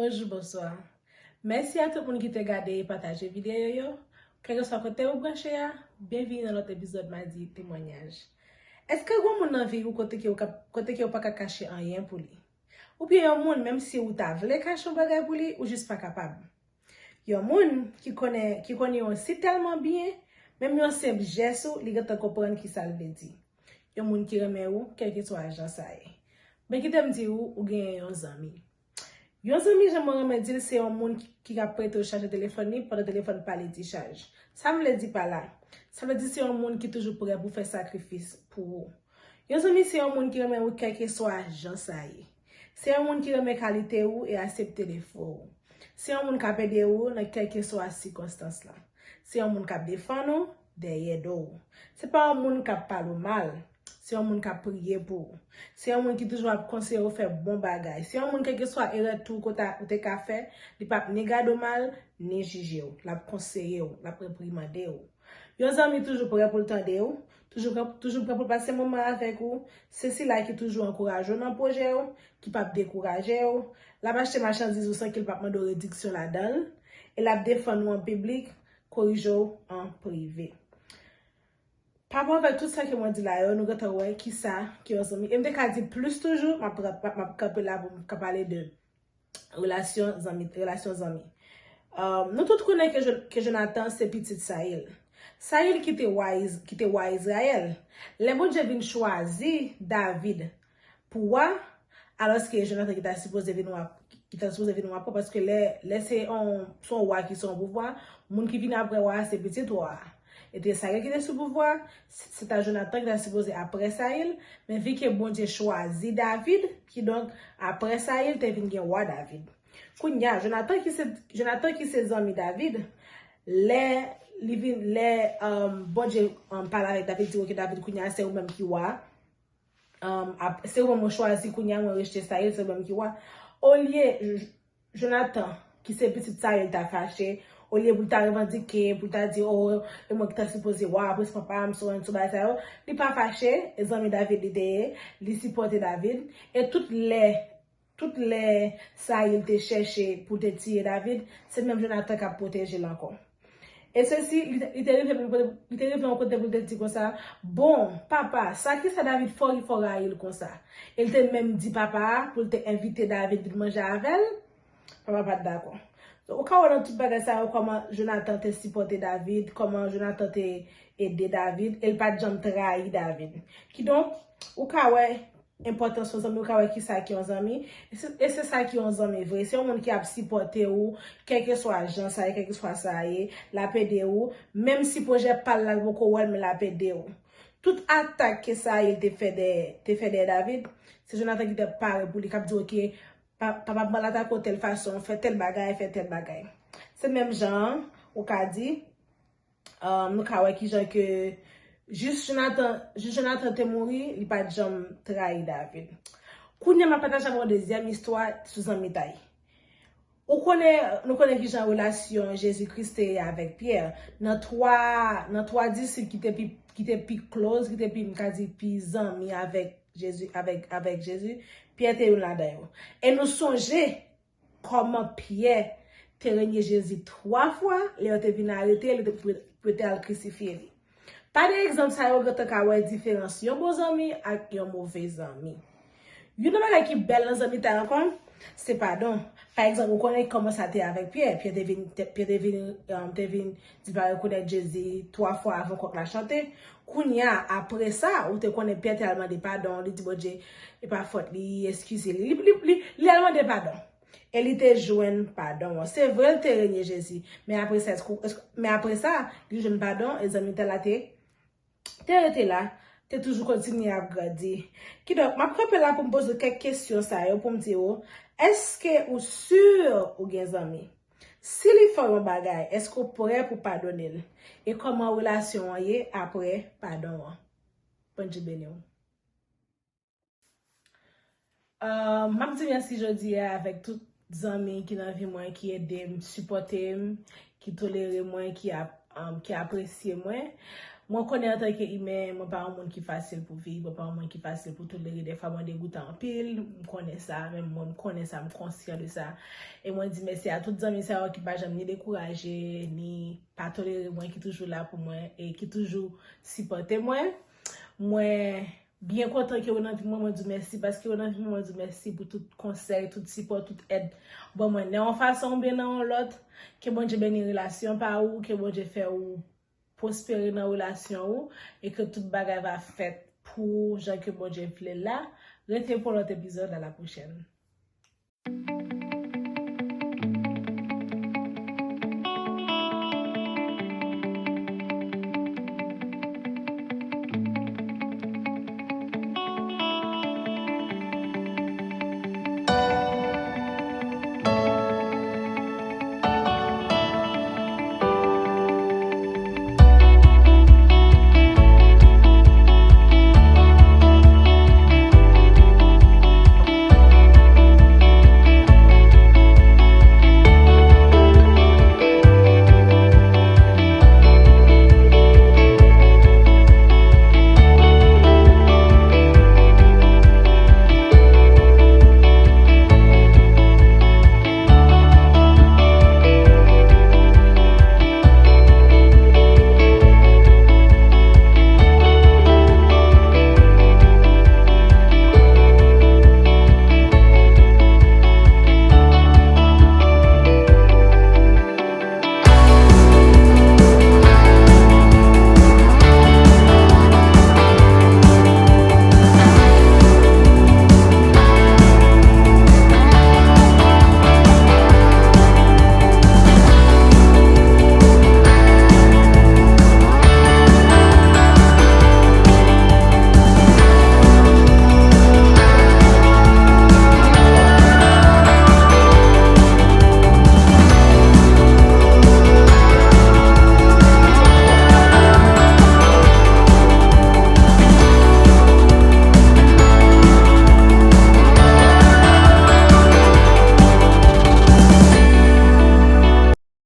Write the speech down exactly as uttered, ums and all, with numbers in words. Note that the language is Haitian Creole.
Bonjou, bonswa. Mèsi a tout moun ki te gade e pataje videyo yo. Kèlkeswa kote ou branche a, byenvini nan lòt epizòd Madi Temwanyaj. Èske gen yon moun nan vi ou kote ke ou ka, kote ke ou pa ka kache anyen pou li? Oubyen yon moun, menm si ou ta vle kache yon bagay pou li, ou jis pa kapab? Yon moun ki konnen, ki konnen yon si tèlman byen, menm yon senp jès ou, li gentan konprann ki sa l vle di. Yon moun ki renmen ou, kèlkeswa jan sa ye. Men kite m di ou, ou genyen yon zanmi. Yon zanmi, jan mwen renmen di l, se yon moun ki, ki ka prete w chaje telefòn li pandan telefòn pa li dichaj. Sa m vle di pa la? Sa vle di se yon moun ki toujou prè pou fè sakrifis pou ou. Yon zanmi se yon moun ki renmen ou kèlkeswa jan sa ye. Se yon moun ki renmen kalite ou e aksepte defo ou. Se yon moun k ap ede ou nan kèlkeswa sikonstans la. Se yon moun k ap defann ou dèyè do ou. Se pa yon moun k ap pale w mal. Se yon moun k ap priye pou ou. Se yon moun ki toujou ap konseye w fè bon bagay. Se yon moun, kèlkeswa erè tou ou ta, ou te ka fè, li p ap ni gade w mal, ni jije w. L ap konseye w, l ap reprimande w. Yon zanmi toujou prè pou l tande w, toujou prè, toujou prè pou l pase moman avèk ou. Se sila ki toujou ankouraje w nan pwojè w, ki p ap dekouraje w. L ap achte machandiz ou san ke l p ap mande w rediksyon ladan l. E l ap defann ou an piblik, korije w an prive. Pa rapò avèk tout sa ke mwen di la yo, nou gentan wè kisa ki yon zanmi. E m te ka di plis toujou, m ap, m ap, m ap kanpe la pou m ka pale de relasyon zanmi, relasyon zanmi. Um, nou tout konnen ke, Jo- ke Jonatan se pitit Sayil. Sayil ki te wa Iz- ki te wa Izrayèl. Lè Bondye vin chwazi David pou wa, alòske Jonatan ki ta sipoze vin wa, ki ta sipoze vin wa pran, paske lè, lè se yon, se yon wa ki se yon pouvwa, moun ki vin apre wa a se pitit wa a. E te Sayil ki te sou pouvwa, se ta Jonatan ki ta sipoze apre Sayil, men vi ke Bondye chwazi David, kidonk apre Sayil te vin gen wa David. Kounye a, Jonatan ki se, Jonatan ki se zanmi David, lè li vin, lè um, Bondye um, pale avèk David, di, "Ok, David, kounye a se ou menm ki wa, um, ap- se ou menm mwen chwazi, kounye a mwen rejte Sayil, se ou menm ki wa." Olye J- Jonatan, ki se pitit Sayil, ta fache, olye pou l ta revandike, pou l ta di, "Oh, e mwen ki ta sipoze wa, apre se papa m, so and so, bagay sa yo." Li pa fache, e zanmi David li te ye, li sipòte David. E tout lè, tout lè Sayil te chèche pou te tiye David, se menm Jonatan k ap pwoteje l ankò. E sesi, li te- li te rive menm kote- li te rive yon kote pou l te di konsa, "Bon, papa, sa ki sa David fò li fò rayi l konsa?" E l te menm di papa a pou l te envite David vin manje avè l. Papa pa t dakò. Donk, ou ka wè nan tout bagay sa yo kòman Jonatan te sipòte David, kòman Jonatan te ede David, e l pa t janm trayi David. Kidonk, ou ka wè enpòtans yon zanmi, ou ka wè kisa ki yon zanmi. E se, e se sa ki yon zanmi vre. Se yon moun ki ap sipòte ou, kèlkeswa jan sa ye, kèlkeswa sa ye, l ap ede ou. Menm si pwojè pa l la, l poko wè l, men l ap ede ou. Tout atak ke Sayil te fè dèyè, te fè dèyè David, se Jonatan ki te pare pou li, k ap di, "Ok, pa- papa m pral atake w tèl fason, fè tèl bagay, fè tèl bagay." Se menm jan an, ou ka di, um, nou ka wè kijan ke jis Jonatan, jis Jonatan te mouri, li pa t janm trayi David. Kounye a, m ap pataje avè w yon dezyèm istwa sou zanmitay. Ou konnen, nou konnen kijan relasyon Jezi Kris te ye avèk Pyè. Nan twa, nan twa disip ki te pi, ki te pi close, ki te pi, m ka di, pi zanmi avèk Jezi, avèk, avèk Jezi, Pyè te youn ladan yo. E nou sonje kòman Pyè te renye Jezi twa fwa, lè yo te vin arete l, pou, pou yo te al krisifye li. Pa de egzanp sa yo, ou gentan ka wè diferans yon bon zanmi ak yon move zanmi. Youn nan bagay ki bèl nan zanmitay ankò, se padon. Pa egzanp, ou konnen kòman sa te avèk Pyè. Pyè te vin, te- Pyè te vin, um, te vin di l pa rekonèt Jezi twa fwa avan kòk la chante. Kounye a, apre sa, ou te konnen Pyè te al mande padon, li di Bondye, e pa fòt li, eskize li. Li, li, li, li al mande padon. E li te jwenn padon an. Se vre, l te renye Jezi. Men apre sa, èske, èske, men apre sa, li jwenn padon, e zanmitay la te, te rete la, te toujou kontinye ap grandi. Kidonk, m ap kanpe la pou m poze w kèk kesyon sa yo, pou m di w, èske ou si ou gen zanmi? Si li fè w yon bagay, èske w prè pou padone l? E kòman relasyon an ye apre padon an? Bondye beni w. Uh, m ap di mèsi jodi a avèk tout zanmi ki nan vi mwen, ki ede m, sipòte m, ki tolere mwen, ki ap- um, ki apresye mwen. Mwen konnen antanke imen, mwen pa yon moun ki fasil pou viv, mwen pa yon moun ki fasil pou tolere. Defwa mwen degoute anpil, m konnen sa, men mwen m konnen sa, m konsyan de sa. E mwen di mèsi a tout zanmi sa yo ki pa janm ni dekouraje, ni pa tolere mwen, ki toujou la pou mwen e ki toujou sipòte mwen. Mwen byen kontan ke w nan vi mwen, mwen di w mèsi paske w nan vi mwen, mwen di w mèsi pou tout konsèy, tout sipò, tout èd. Bon, mwen nan yon fason oubyen nan yon lòt, ke Bondye beni relasyon pa ou, ke Bondye fè ou pwospere nan relasyon ou e ke tout bagay va fèt pou ou jan ke Bondye vle la. Rete pou lòt epizòd, a la pwochèn.